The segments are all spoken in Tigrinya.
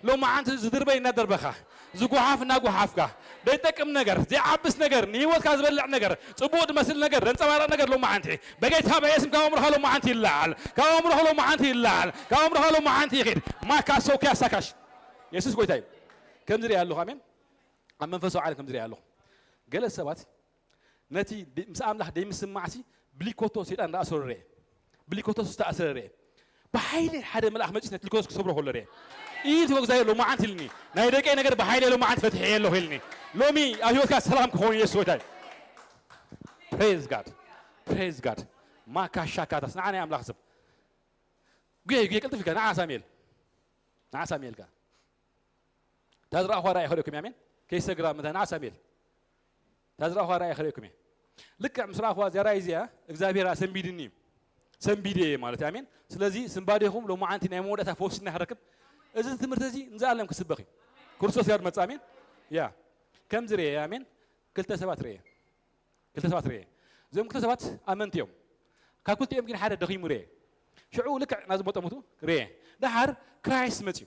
ሎማዓንቲ ዝድርበይ እናደርበኻ፣ ዝጓሓፍ እናጓሓፍካ፣ ዘይጠቅም ነገር፣ ዘይዓብስ ነገር፣ ንህይወትካ ዝበልዕ ነገር፣ ጽቡቕ ዝመስል ነገር፣ ዘንጸባርቕ ነገር ሎማዓንቲ በጌታ በኢየሱስ ካብ ኣእምሮኻ ሎማዓንቲ ይለዓል፣ ካብ ኣእምሮኻ ሎማዓንቲ ይለዓል፣ ካብ ኣእምሮኻ ሎማዓንቲ ይኺድ። ማካሶኪያ ሳካሽ። የሱስ ጎይታ እዩ። ከምዚ ሪኣ ኣለኹ። ኣሜን። ኣብ መንፈሳዊ ዓለም ከምዚ ሪኣ ኣለኹ። ገለ ሰባት ነቲ ደ-፣ ምስ ኣምላኽ ደይምስማዕሲ ብሊኮቶ ሰይጣን ዝኣሰሮ ርኤ። ብሊኮቶ ዝተኣሰረ ርኤ። ብሓይሊ ሓደ መልኣኽ መጺስ ነቲ ሊኮቶ ክሰብሮ ከሎ ርኤ። ኢድ እግዚኣብሔር ሎማዓንቲ ኢልኒ። ናይ ደቀይ ነገር ብሓይሊ ሎማዓንቲ ፈትሐ ኣለኹ ኢልኒ። ሎሚ ኣብ ህይወትካ ሰላም ክኸውን የሱስ ጎይታ እዩ። Praise God. Praise God. ማካሻካታስ ንዓ ናይ ኣምላኽ ሰብ። ጉየ፣ ጉየ፣ ቅልጥፍ ኢልካ፣ ንዓ ሳሙኤል። ንዓ ሳሙኤል ከኣ። እታ ዝረኣኹዋ ራእይ ከርእየኩም እየ፣ ኣሜን። ከይሰግራ ምታ፣ ንዓ ሳሙኤል። እታ ዝረኣኹዋ ራእይ ከርእየኩም እየ። ልክዕ ምስ ረኣኹዋ እዚኣ ራእይ እዚኣ፣ እግዚኣብሔር ኣሰንቢድኒ እዩ። ሰንቢደ እየ ማለት እዩ፣ ኣሜን። ስለዚ ስንባዴኹም ሎማዓንቲ ናይ መወዳእታ ፈውሲ ኢና ክንረክብ። እዚ ትምህርቲ እዚ ንዘኣለም ክስበኽ እዩ። ክርስቶስ ጋር መጽእ፣ ኣሜን። ያ። ከምዚ ርእየ፣ ኣሜን። ክልተ ሰባት ርእየ። ክልተ ሰባት ርእየ። እዞም ክልተ ሰባት ኣመንቲ እዮም። ካብ ክልቲኦም ግን ሓደ ደኺሙ ርእየ። ሽዑ ልክዕ ናዚ መጠሙቱ ርእየ። ደሓር ክራይስት መጽዩ።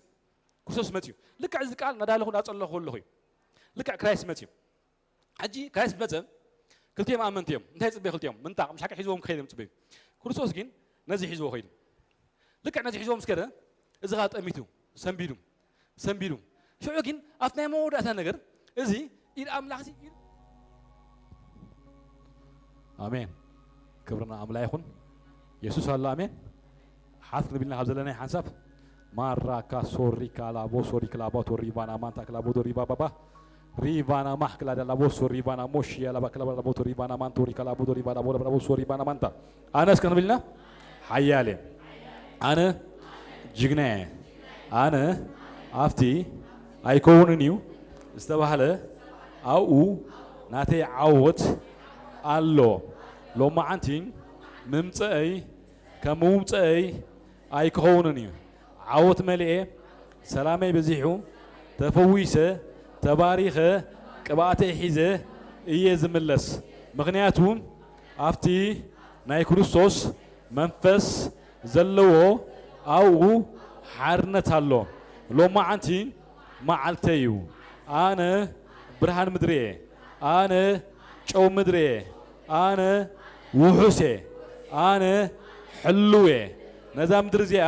ክርስቶስ መጽዩ። ልክዕ እዚ ቃል እናዳለኹ እናጸለኹ ከለኹ እዩ። ልክዕ ክራይስት መጽዩ። ሕጂ ክራይስት መጸ፣ ክልቲኦም ኣመንቲ እዮም። እንታይ ጽበዩ ክልቲኦም? ምንጣቕ፣ ምሽ ሓቂ ሒዝዎም ክኸይድ እዮም ጽበዩ። ክርስቶስ ግን ነዚ ሒዝዎ ኸይዱ። ልክዕ ነዚ ሒዝዎ ምስ ከደ፣ እዚ ኸኣ ጠሚቱ፣ ሰንቢዱ፣ ሰንቢዱ። ሽዑ ግን ኣብቲ ናይ መወዳእታ ነገር፣ እዚ ኢድ ኣምላኽ እዚ ኢድ ኣሜን። ክብርና ኣምላ ይኹን። የሱስ ኣሎ። ኣሜን። ሓፍ ክንብል ኢና ካብ ዘለና ሓንሳብ። ማራካ ሶሪ ካላቦ ሶሪ ክላባቶ ሪባና ማንታ ክላቦቶ ሪባ ባባ ሪባና ማሕ ክላዳ ላቦ ሶሪ ሪባና ሞሽ ያላባ ክላባ ላቦቶ ሪባና ማንቶ ሪካ ላቦቶ ሪባ ላቦ ላቦ ሶሪ ሪባና ማንታ። ኣነ እስከ ክንብል ኢና። ሓያል እየ። ኣነ ጅግና እየ። ኣነ ኣብቲ ኣይከውንን እዩ ዝተባህለ ኣብኡ ናተይ ዓወት ኣሎ። ሎማዓንቲ ምምፀአይ ከም ምውፀአይ ኣይክኸውንን እዩ። ዓወት መሊኤ፣ ሰላመይ በዚሑ፣ ተፈዊሰ፣ ተባሪኸ፣ ቅብኣተይ ሒዘ እየ ዝምለስ። ምኽንያቱ ኣብቲ ናይ ክርስቶስ መንፈስ ዘለዎ ኣብኡ ሓርነት ኣሎ። ሎማዓንቲ መዓልተይ እዩ። ኣነ ብርሃን ምድሪ እየ። ኣነ ጨው ምድሪ እየ። ኣነ ውሑስ እየ። ኣነ ሕልው እየ። ነዛ ምድሪ እዚኣ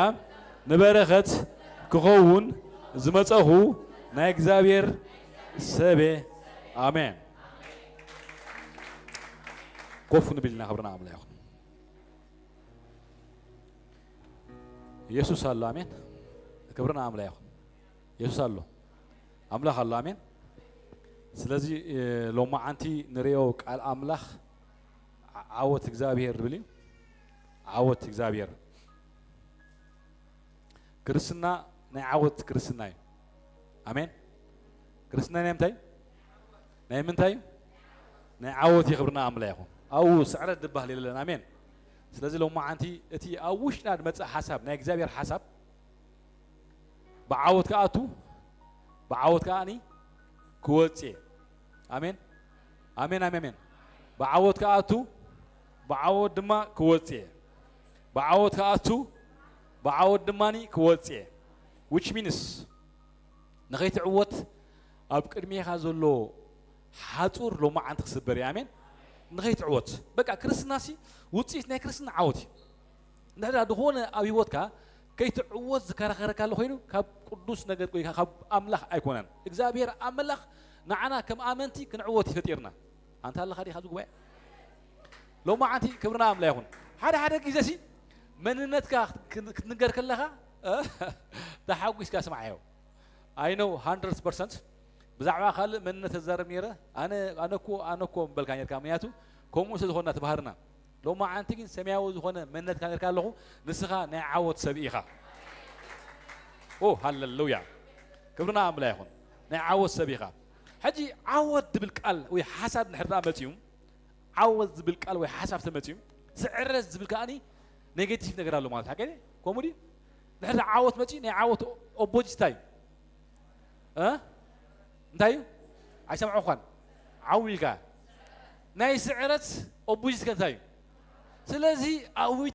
ንበረኸት ክኸውን ዝመጸኹ ናይ እግዚኣብሔር ሰብ እየ። ኣሜን። ኮፍ ንብል ኢና። ክብርና ኣምላኽ ይኹን። የሱስ ኣሎ። ኣሜን። ክብርና ኣምላኽ ይኹን። የሱስ ኣሎ። ኣምላኽ ኣሎ። ኣሜን። ስለዚ፣ እ፣ ሎማዓንቲ ንርእዮ ቃል ኣምላኽ ዓ-፣ ዓወት እግዚኣብሔር ዝብል እዩ። ዓወት እግዚኣብሔር። ክርስትና ናይ ዓወት ክርስትና እዩ። ኣሜን። ክርስትና ናይ ምንታይ? ናይ ምንታይ እዩ? ናይ ዓወት እዩ። ክብርና ኣምላኽ ይኹን። ኣብኡ ስዕረት ዝበሃል የለን። ኣሜን። ስለዚ ሎማዓንቲ እቲ ኣብ ውሽጥና ዝመጽእ ሓሳብ፣ ናይ እግዚኣብሔር ሓሳብ ብዓወት ክኣቱ፣ ብዓወት ከኣኒ ክወጽእ። ኣሜን። ኣሜን፣ ኣሜን፣ ኣሜን። ብዓወት ክኣቱ፣ ብዓወት ድማ ክወጽእ። ብዓወት ክኣቱ፣ ብዓወት ድማኒ ክወጽእ። Which means፣ ንኸይትዕወት ኣብ ቅድሜኻ ዘሎ ሓጹር ሎማዓንቲ ክስበር እዩ። ኣሜን። ንኸይትዕወት። በቃ ክርስትናሲ ውጽኢት ናይ ክርስትና ዓወት እዩ። እንድሕር ዝኾነ ኣብ ህይወትካ ከይትዕወት ዝከራኸረካ ኣሎ ኮይኑ፣ ካብ ቅዱስ ነገር ወይ ካብ ኣምላኽ ኣይኮነን። እግዚኣብሔር ኣምላኽ ንዓና ከም ኣመንቲ ክንዕወት እዩ ፈጢርና። ኣንታ ኣለኻ ዲኻ ኣብዚ ጉባኤ? ሎማዓንቲ ክብርና ኣምላኽ ይኹን። ሓደ ሓደ ግዜሲ መንነትካ ክት-፣ ክትንገር ከለኻ ተሓጒስካ ስምዓዮ። I know hundred percent ብዛዕባ ካልእ መንነት እዛረብ ነይረ። ኣነ፣ ኣነ እኮ፣ ኣነ እኮ ምበልካ ነርካ፣ ምክንያቱ ከምኡ ስለ ዝኾንና እቲ ባህርና። ሎማዓንቲ ግን ሰማያዊ ዝኾነ መንነትካ ነርካ ኣለኹ፣ ንስኻ ናይ ዓወት ሰብ ኢኻ። ኦ፣ ሃሌሉያ። ክብርና ኣምላኽ ይኹን። ናይ ዓወት ሰብ ኢኻ። ሕጂ ዓወት ዝብል ቃል ወይ ሓሳብ እንድሕር ደኣ መጺኡ፣ ዓወት ዝብል ቃል ወይ ሓሳብ ተመጺኡ፣ ስዕረት ዝብል ከኣኒ ኔጌቲቭ ነገር ኣሎ ማለት ሓቀይ ከምኡ ድዩ? ድሕሪ ዓወት መጺኡ ናይ ዓወት ኦፖዚት እንታይ እዩ? እ? እንታይ እዩ? ኣይሰምዐኳን። ዓው ኢልካ። ናይ ስዕረት ኦፖዚት ከ እንታይ እዩ? ስለዚ ኣብኡ